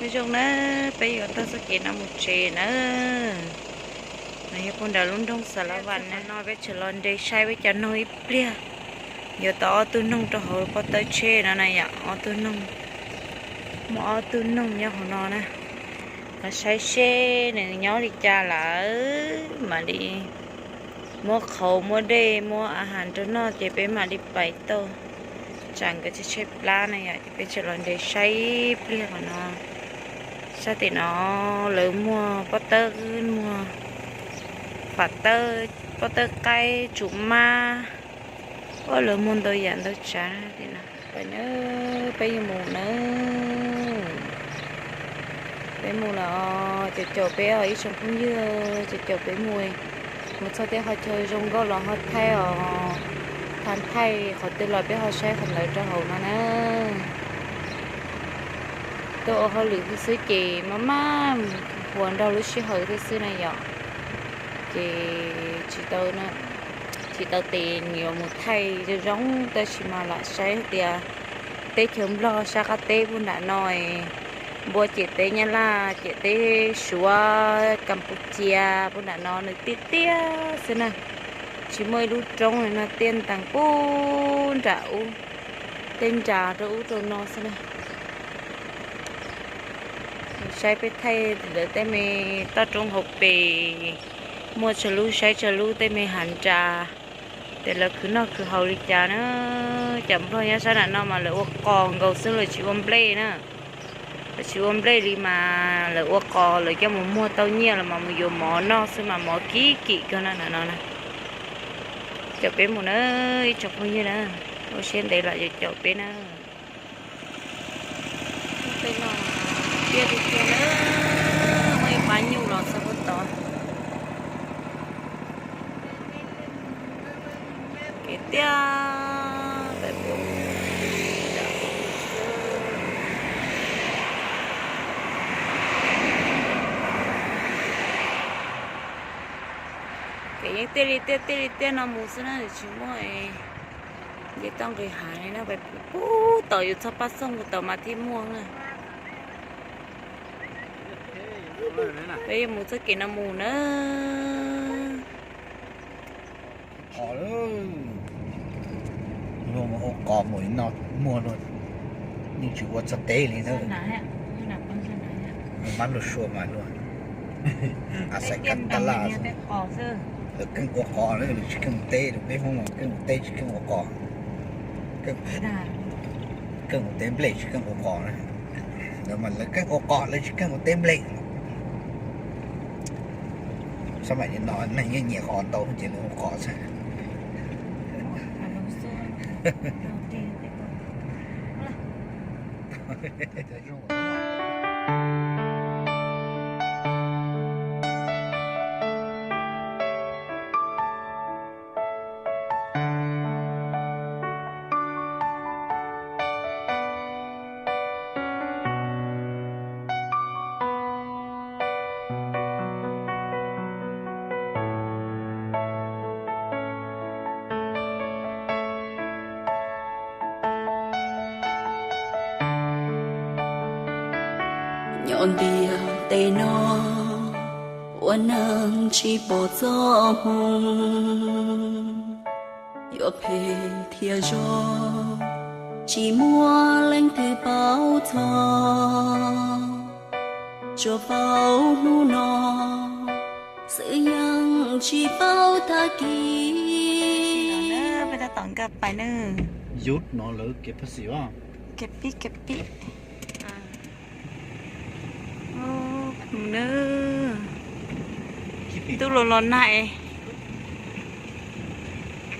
Nyob zoo na, peb yuav taug txoj kev no mus tsev na. No yog puag nram lub nroog Xav Las Vas na. No peb tseem los nres saib peb cov noog ib pliag. Yuav tau ob tug noog rau hauv pob tawb tsheb no na yom, ob tug noog. Muaj ob tug noog nyob hauv no na. Los saib seb nws nyob li cas lawm mam li muab qhauv muab dej muab a has rau noj ces peb mam li pais tau. Tsam nkawd tshaib tshaib plab na yom, ces peb tseem los nres saib ib pliag qhov no. Sab tim no lawv muag pob tawb, muag fam tawb, pob tawb qaib, tsum mab. Ua lawv muag ntau yam ntau tsav tim no. Pais na, peb yuav mus na. Peb mus lawm, caum caum peb os ib tsoom phooj ywg, caum caum peb mus. Mus txog tej qhov chaw zoo nkauj los ho thaij os, thaij thaij qhov twg los peb ho saib qhov ntawd rau hauv no na. Tuaj ua hauj lwm xwb xwb ces maj maj huas nrog lub sij hawm thiab xwb na yom. Ces tsis tau, tsis tau tes yuav mus thaij zoo zoo, tab sis mas lam saib tias teb chaws Nplog sab qab teb puag nram no, npua ciam teb Nyab Laj, ciam teb Suav, Kampuchia, puag nram no nws tiaj tiaj xwb na. Tsis muaj ib lub roob li no, tiaj ntees puag nram ub, tej nras rau ub rau no xwb na. Saib peb thaij lawv tej me toj roob hauv pes, muaj tsawg lub saib tsawg lub tej me hav nras, ces lawv khwv noj khwv haus li cas na. Cov Nplog nyob sab nram no mas lawv ua qos nkaus xwb, lawv tsis ua nplej na. Lawv tsis ua nplej li mas lawv ua qos, lawv coj mus muag tau nyiaj los mas mus yuav mov noj xwb mas mov kim kim kawg na no na. Caum peb mus na, ib tsoom phooj ywg na, ua siab ntev los caum peb na. Peb no tiaj tiag tiag na, muaj ib pab nyuj los txog puag tod. Kev tiaj, kev yeej tiaj li tiaj tiaj li tiaj no mus xwb na, tsis muaj nce toj nqis hav li na, peb pub tod yuav txog Paj Xooj tod mas thiaj muaj na. Peb yuav mus txoj kev no mus na. Qos, luag mus ua qos mus no muag luag, yeej tsis ua txog teb li na. Mab luag sua mas luag, a xais kab tab laj, lawv keej ua qos na, lawv tsis keej ua teb, peb Hmoob mas keej ua teb tsis keej ua qos. Keej ua teb nplej tsis keej ua qos na. Lawv mas lawv keej ua qos, lawv tsis keej ua teb nplej. Sab mam li no neeg yeej nyiam qos ntau ces lawv ua qos xwb. Nyob ntiaj teb no ua neeg tsis pom txoj hmoo, yuav phem thiab zoo tsis muaj leej twg paub txog. Tsuas paub hnub no xwb yeej tsis paub tag kis. Peb tab tom nkag pais na. Yus no lawv kev phaj xim os. Kev pib kev pib. Mus na. Ntuj los los nag es.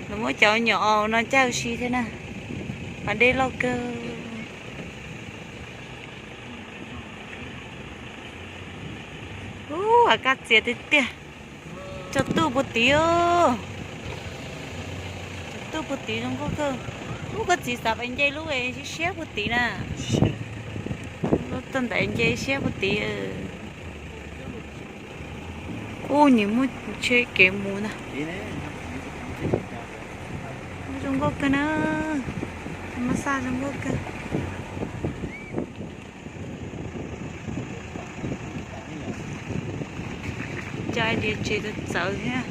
Lawv muab cov nyuam aus no caj ua si thiab na. Pas dej loj kawg. Ub, a kaj txias tiag tiag. Tsaus ntuj puag tid. Tsaus ntuj puag tid zoo nkauj kawg. Ub, koj txiv xav pais nce lub siab siab puag tid na. Lub toj ntaiv nce siab puag tid. Ub, nws muaj tsheb kev mus na. Zoo nkauj kawg na. Mas xaj zoo nkauj kawg. cai diav tsev txawv txawv thiab.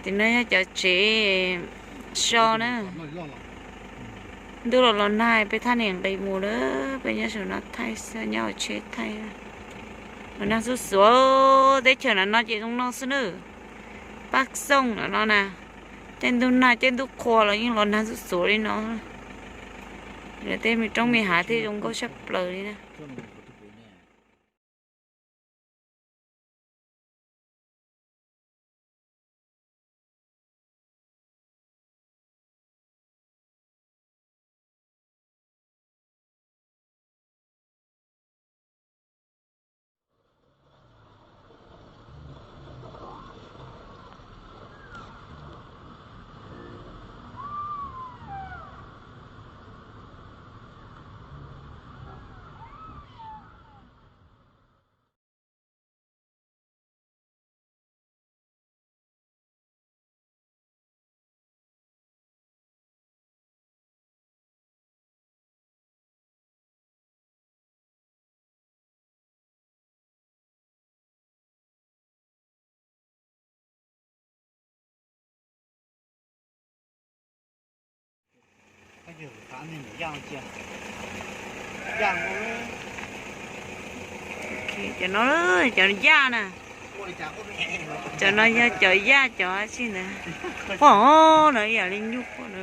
Tim no yog cov tsev so na. Ntuj los los nag peb thaj niam nqis mus lawm, peb nyob saum no thaij xwb, nyob hauv tsheb thaij. Los nag xuj xuav, teb chaws no no ces zoo no xwb na. Paj Xooj no no na, tej ntuj nag tej ntuj qhua los yeej los nag xuj xuav li no. Lawv tej me roob me hav thiaj zoo nkauj tshaj plaws li na. Cov no cov yaj na. Cov no yog cov yaj cov tsi ntawd. Pom no ib yam li nyuj qhuav na.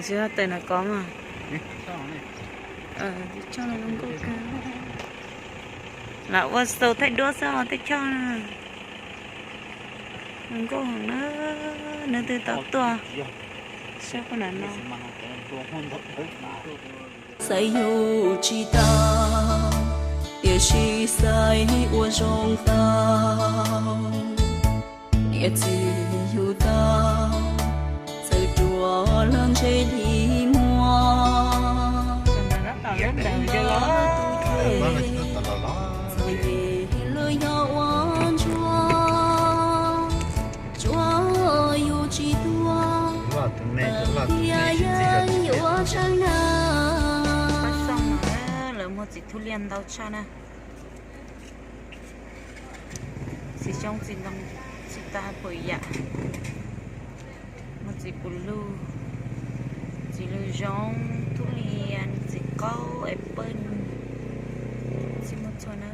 Tsis tawm na kov mas. Lam ua xaus thaij duab xwb os tej choj. Zoo nkauj heev na, nws twb tau tuaj saib qhov no. Xaiv yus tsis tau, tiam sis xaiv ua zoo tau. Niam txiv yug tau, txawm ruam los ntshe li muaj. Txawm yig los yog ua ntsuag, tsuav yus tsis tuag, tiam sis yuav tshee na. Lawv muag txiv thub liaj ntau tshaj na. Txiv xyoob txiv ntoo, txiv tas pum yam, muag txiv pum lug, txiv lug zoo, thub liaj, txiv qaub, apple, txiv muaj txhua na.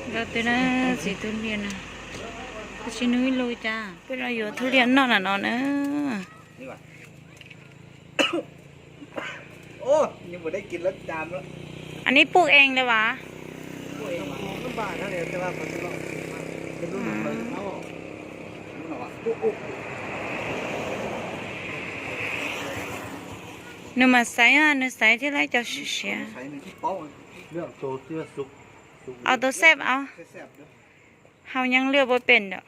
Nkauj twg na, txiv thub liaj na. Tab sis nws ib lug cas peb los yuav thub liaj noj na no na. Anib pub ees lawm vas. Nws mas xaiv, nws xaiv thiab lawv cov siav siav. Auto save os. Hau nyeeb liaj puab pem ntawm.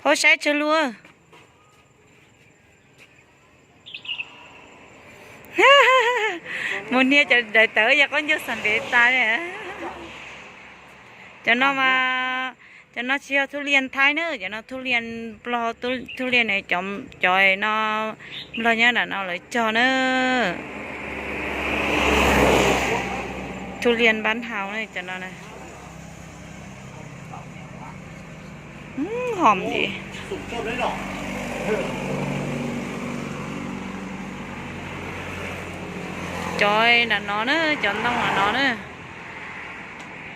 Phaub saib tsawg lug. Mus hnia cov daim tawv yog qaub ncaug xam npev tas. Cov no mas, cov no tsis yog thub liaj Thaib na, cov no thub liaj Nplog, thub liaj ne, cov no Nplog nyob nram no lawv cog na. Thub liaj npab hau na cov no na. Hom li. Cov nram no na, cov ntoo nram no na.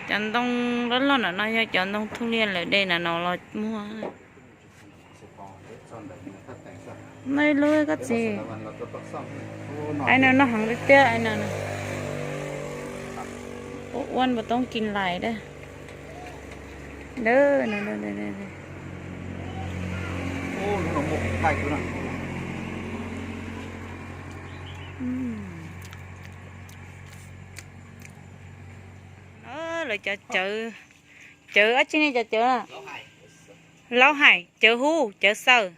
Cov ntoo loj loj nram no yog cov ntoo thub liaj lawv de nram no los muag. Noj ib lub koj txiv. Ai no noj heev tiag tiag ai no. Ua ua npa toob kis lais da. Dawb no. Lawv cov cawv, cawv dab tsi ne cov cawv na? Laub hais, cawv hub, cawv xaws.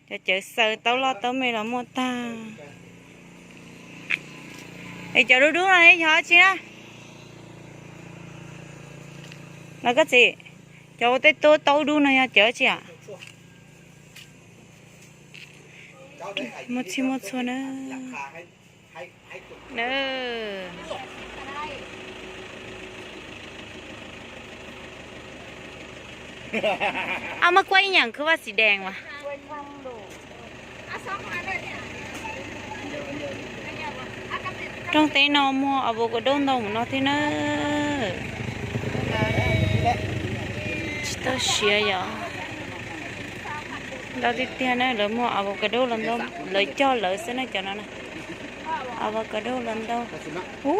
Cov cawv xaws taub loj taub me los muaj tag. Es cov dub dub no ne yog dab tsi na? Los koj txiv, cov ua tej tub taub dub no yog cawv dab tsi a? Muaj txhij muaj txhua na. Ab, muab kuaj ib nyam khwb vaj xim dees mas. Rooj teb no muag avocado ntau mus no thiab na. Tsis tau siav yom. Ntau tiag tiag na, lawv muag avocado los ntau, lawv cog lawv xwb na cov no na. Avocado los ntau. Ub,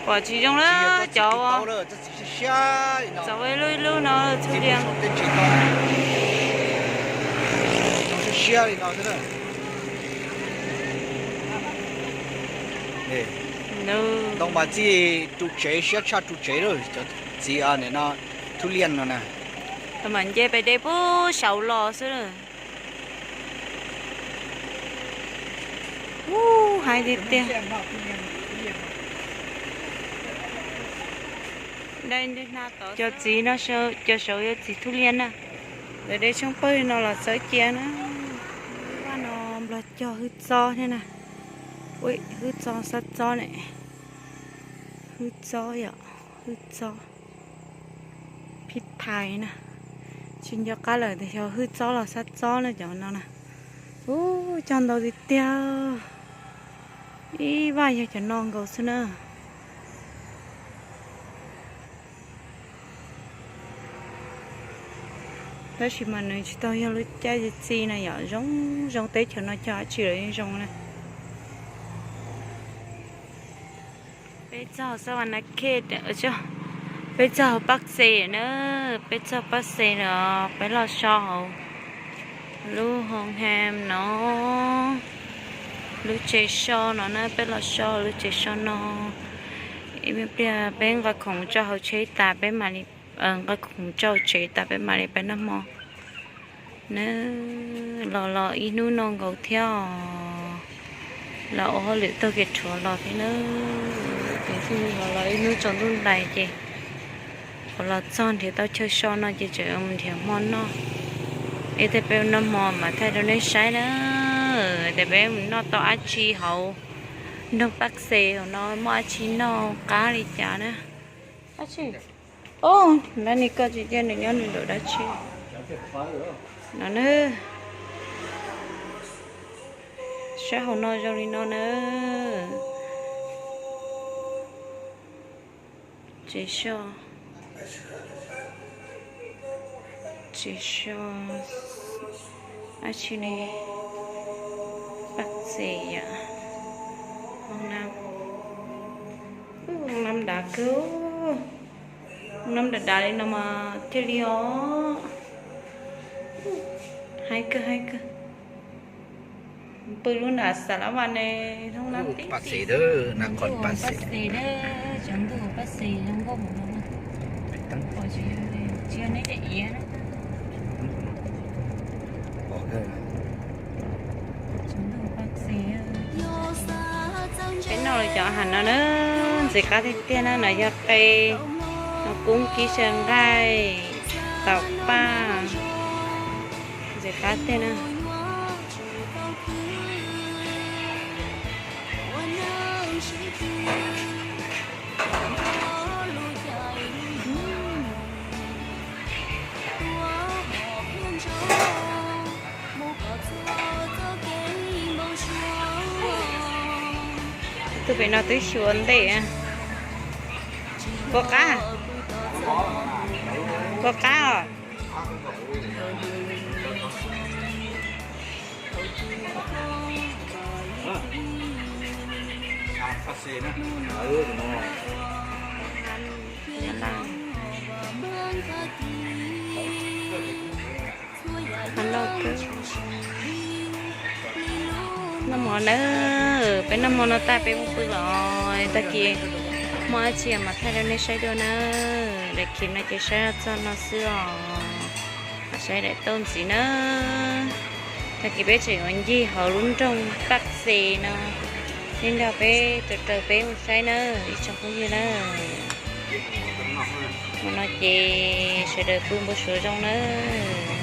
Pom tsis zoo lawm cov, txav ib lub ib lub no txhua lias. Ntoo mas txij ru tsev siab tshaj ru tsev lawm cov txiv no, thub liaj no na. Lawv mam nce pes dej puag saud los xwb. Ub, haib tiag tiag. Cov txiv no, cov saud yog txiv thub liaj na. Lawv de tshoob pawg no los txawb cia na. Vaj no nplog cog hwj txob thiab na. Hwj txob, xab txob ne. Hwj txob yom, hwj txob phib thais na. Tsis nco qab lawm tias yog hwj txob los xab txob na cov no na. Ub, cog ntau tiag tiag. Ib vaj yog cov no nkaus xwb na. Tab sis mas nws tsis tau yog lub caij txi txi na yom, zoo zoo teb chaws no cog dab tsi los yeej zoo na. Peb txog Savannah Gate, peb txog Pab Xe na, peb txog Pab Xe lawm, peb los so hauv lub hoo ham no, lub tsev so no na, peb los so lub tsev so no. Ib me pliag peb nqa khoom tso hauv tsheb tas peb mam li, nqa khoom tso hauv tsev tas peb mam li pais noj hmo na. Los los ib hnub no nkaus thiab os. Los ua hauj lwm taug kev rhuav los thiab na. Tus xib hwb los los ib hnub tsaus ntuj ntais ces, qhov los txog nrhiav tau chaw so no ces tseem nrhiav hmo noj. Ib tej peb noj hmo mas thaij rau nej saib na. Tias peb mus noj tau dab tsi hauv nroog Pab Xe hauv no, muaj dab tsi noj qab li cas na. Dab tsi? Ub, lawv ni koj tsis cia nws nyob nws nraum dab tsi no na. Saib hauv no zoo li no na. Tsev so, tsev so, dab tsi ne, Pab Xe yom, hoob nab, hoob nab dav kawg, hoob nab dav dav li no mas thiaj li os. Haib kawg haib kawg. Pw lub nram Xav Las Vas ne, hoob nab tib si. Pab Xe, cov ntuj Pab Xe zoo nkauj mus no. Tsis yog neb cov iav na. Peb noj lawv cov ham no na, ntxim qab tiag tiag na, no yog qe, no kub kib saw nqaij, taum paj, ntxim qab tiag na. Tus pem no twb xyuas ntej. Puas qab? Puas qab os? Noj mov nawb, peb noj mov no tag peb mus pw los. Tag kis muaj dab tsi mas thaij rau nej saib dua nawb. Daim clip no ces saib txog no xwb os. Saib daim tauj ntxiv nawb. Tag kis peb tseem yuav ncig hauv lub nroog Paj Xes no. Nej nrog peb raws raws peb mus saib nawb ib tsoom phooj ywg nawb. Hmo no ces sawv daws pw npau suav zoo nawb.